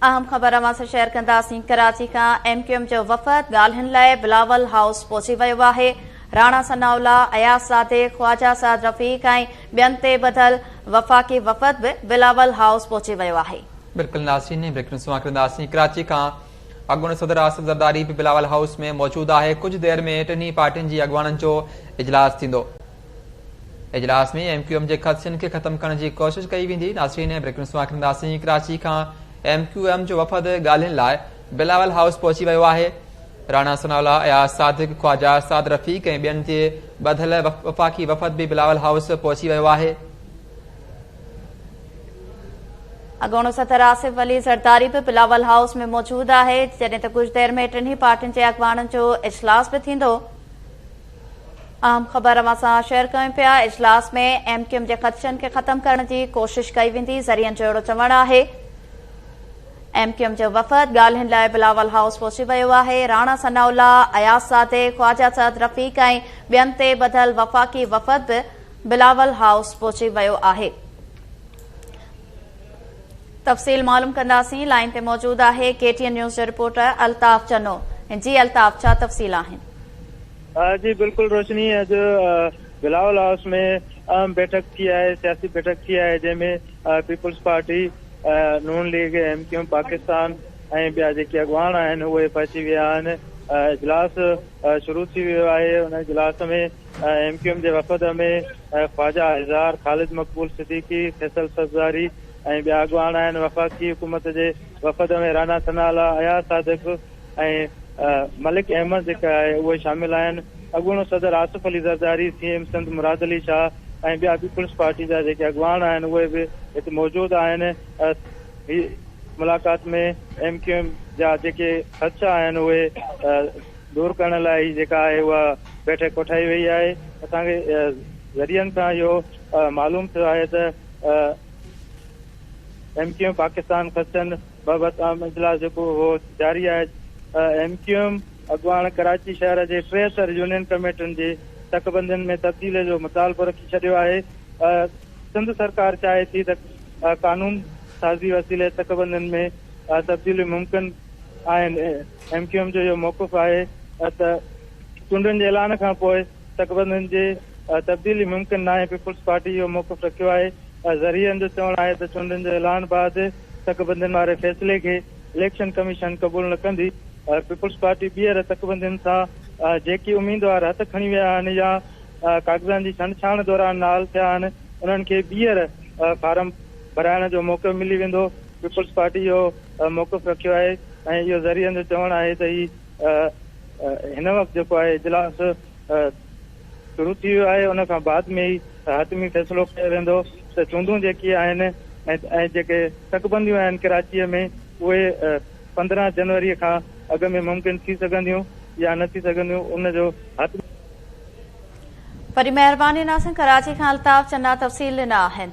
اهم خبر اوهان سان شيئر ڪنداسين، ڪراچي کان ايم ڪيو ايم جو وفد ڳالهين لاء بلاول هائوس پهچي ويو آهي، راڻا ثناء الله، اياز صادق، خواجه سعد رفيق ۽ ٻين تي ٻڌل وفاقي وفد به بلاول هائوس پهچي ويو آهي. بلڪل ناظرين بريڪنگ نيوز اوهان کي ڏينداسين ڪراچي کان اڳوڻي صدر آصف زرداري به بلاول هائوس ۾ موجود آهي ڪجهه دير ۾ ٽنهي پارٽين جي اڳواڻن جو اجلاس ٿيندو. اجلاس ۾ ايم ڪيو ايم جي خدشن کي ختم ڪرڻ جي ڪوشش ڪئي ويندي. ناظرين بريڪنگ نيوز ڪنداسين ڪراچي کان ايم ڪيو ايم جو وفد ڳالهين لاء بلاول هائوس پهچي ويو آهي. راڻا ثناء الله، اياز صادق، خواجه سعد رفيق ۽ ٻين تي ٻڌل وفاقي وفد به بلاول هائوس پهچي ويو آهي. اڳوڻو صدر آصف علي زرداري به بلاول هائوس ۾ موجود آهي، جڏهن ته ڪجهه دير ۾ ٽنهي پارٽين جي اڳواڻن جو اجلاس به ٿيندو. اهم خبر اوهان سان شيئر ڪيون پيا، اجلاس ۾ ايم ڪيو ايم جي خدشن کي ختم ڪرڻ جي ڪوشش ڪئي ويندي، ذريعن جو اهڙو چوڻ آهي. ايم ڪيو ايم جو وفد ڳالهين لاء بلاول هائوس پهچي ويو آهي، راڻا ثناء الله، اياز صادق، خواجه سعد رفيق ۽ ٻين تي ٻڌل وفاقي وفد به بلاول هائوس پهچي ويو آهي. تفصيل معلوم ڪنداسين، لائين تي موجود آهي ڪي ٽي اين نيوز جو رپورٽر الطاف چنو، جي الطاف ڇا تفصيل آهن؟ جي بلڪل روشني اڄ بلاول هائوس ۾ اهم بيٺڪ ٿي آهي، سياسي بيٺڪ ٿي آهي جنهن ۾ peoples party, Noon league, M Q M Pakistan ۽ ٻيا جيڪي اڳواڻ آهن اهي پهچي ويا آهن، اجلاس شروع ٿي ويو آهي، ان اجلاس ۾ ايم ڪيو ايم جي وفد ۾ خواجه اظهار، خالد مقبول صديقي، فيصل سبزواري ۽ ٻيا اڳواڻ آهن، وفاقي حڪومت جي وفد ۾ رانا ثناء الله، اياز صادق ۽ ملڪ احمد جيڪا آهي اهي شامل آهن، اڳوڻو صدر آصف علي زرداري، سي ايم سنڌ مراد علي شاهه ۽ ٻيا پيپلز پارٽي جا جيڪي اڳواڻ آهن اهي به هت موجود آهن، هي ملاقات ۾ ايم ڪيو ايم جا جيڪي خدشا آهن اهي دور ڪرڻ لاء هي جيڪا آهي اها بيٺڪ ڪوٺائي وئي آهي، اسان کي ذريعن کان اهو معلوم ٿيو آهي ته ايم ڪيو ايم پاڪستان خدشن بابت اهم اجلاس جيڪو هو جاري آهي، ايم ڪيو ايم اڳواڻ ڪراچي شهر جي 73 يونين ڪميٽين جي تڪبندين ۾ تبديلي جو مطالبو رکي ڇڏيو آهي، سنڌ سرڪار چاهي ٿي ته قانون سازي وسيلي تڪبندين ۾ تبديليون ممڪن آهن، ايم ڪيو ايم جو اهو موقف آهي ته چونڊن جي اعلان کانپوء تڪبندين جي تبديلي ممڪن ناهي، پيپلز پارٽي اهو موقف رکيو آهي، ذريعن جو چوڻ آهي ته چونڊن جي اعلان بعد تڪبندين واري فيصلي کي اليڪشن ڪميشن قبول نه ڪندي، پيپلز پارٽي ٻيهر تڪبندين سان جيڪي اميدوار هٿ کڻي ويا آهن يا ڪاغذن جي ڇنڊڇاڻ دوران نااهل ٿيا آهن انهن کي ٻيهر فارم ڀرائڻ جو موقعو ملي ويندو، پيپلز پارٽي اهو موقف رکيو آهي ۽ اهو ذريعن جو چوڻ آهي ته هي هن وقت جيڪو آهي اجلاس شروع ٿي ويو آهي ان کان بعد ۾ ئي حتمي فيصلو ڪيو ويندو ته چونڊون جيڪي آهن ۽ جيڪي تڪبنديون آهن ڪراچيء ۾ اهي 15 جنوري کان اڳ ۾ ممڪن ٿي سگهنديون يا نه ٿي سگهنديون ان جو حتمي وڏي مهرباني ناظرين ڪراچي کان الطاف چنا تفصيل ڏنا آهن.